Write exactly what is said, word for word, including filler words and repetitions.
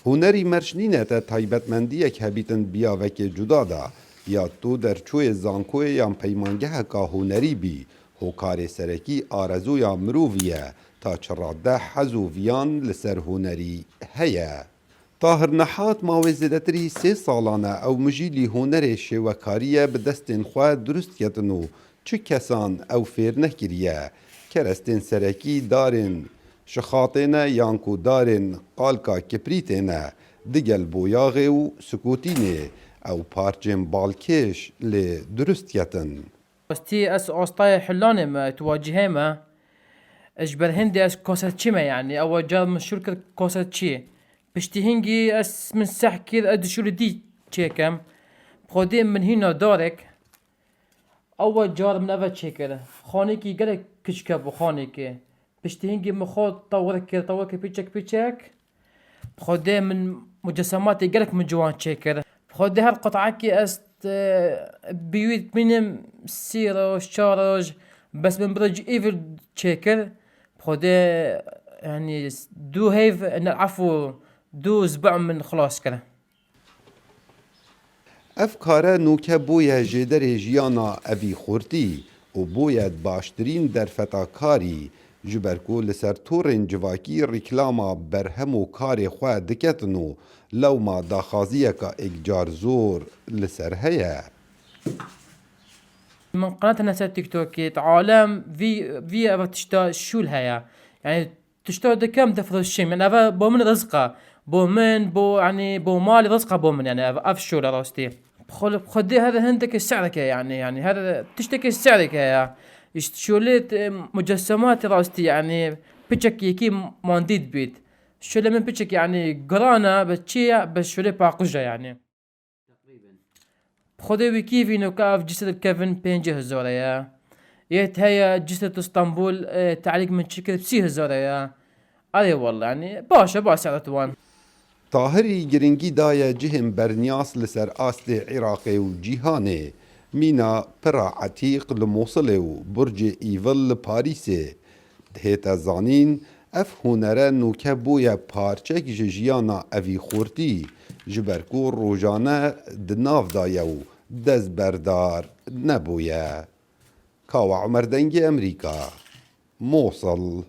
Hunerî merç nîne te taybetmendiyek hebîtin biyavekê cuda de, ya tu derçûyê zankoyê yan peymangeheka hunerî bî, hokarê serekî arezoya mirovî ye, ta çi radde hez û viyan li ser hunerî heye. Tahir Nehat ma wê zêdetirî sê salan e ew mijîlî hunerê şêwekarî ye bi destên xwe durust ketin û çi kesan ew fêr nekiriye. Kerestên serekî darên şixatê ne yan ku darên qalka kiprîtê ne, digel boyaxê û sikotînê ew parçên balkêş lê durust ketin. Rastî ez astayê hilanê me, tu wacihê me. Ez ji ber hindê ez kasetçî me, yanî ew car min şûr kir kasetçî. Piştî hingî ez min seh kir ez di şûrê dî çêkim. Xwedê min hîna darek. Ew car min eve çêkir. Xanekî gelek kiçke bû xanekê. Piştî hingî min xwe tewir kir, tewir kir pîçek pîçek. Xwedê min mucesematê gelek min ciwan çêkir. Xwedê her qit'ekî ez, e, bi wî bînim sî roj, çar roj, bes min bi roj îvir çêkir. Xwedê, yanî, du heyv, ne, efû, du zbe min xilas kir. Ev kare nûke bûye jêderê jiyana evî xurtî û bûye baştirîn derfeta karî, ji ber ku li ser torên civakî rîklama berhem û karê xwe diketin û lewma daxwaziyeka êkcar zor li ser heye. Min qenat hene ser TikTokê, di alem vî, vî ev tişta şûl heye. Yanî tişta dikem difiroşim. Yanî ev bo min rizq e. Bo min, bo, yanî bo malê rizq e bo min, yanî ev, ev şûl e rastî. Xwe-, Xwedê her hindekê sehrekê, yanî, yanî her tiştekê sehrekê heye. Îşte şûlê, e, mucessematê rastî, yanî piçek yekî mandî dibît. Şûlê min piçek, yanî giran e, bi çi ye, bi şûlê paqij e, yanî. Xwedê wî kî vîno ka ev ciset li kevin pêncî hezar e ya. Yê heye ciset Îstanbul, e, te'lîk min çi kir sî hezar e ya. Erê wallah, yanî baş e, baş e, Ritwan. Tahirî giringî daye cihên berniyas li ser astê Iraqê û cîhanê. Mîna Pira Etîq li Mosilê û Burcê Îvil li Parîsê. Dihête zanîn, ev hunere nûke bûye parçek ji jiyana evî xurtî, ji ber ku rojane di nav de ye û destberdar nebûye. Kawa Umer, Dengê Emerîka, Mosil.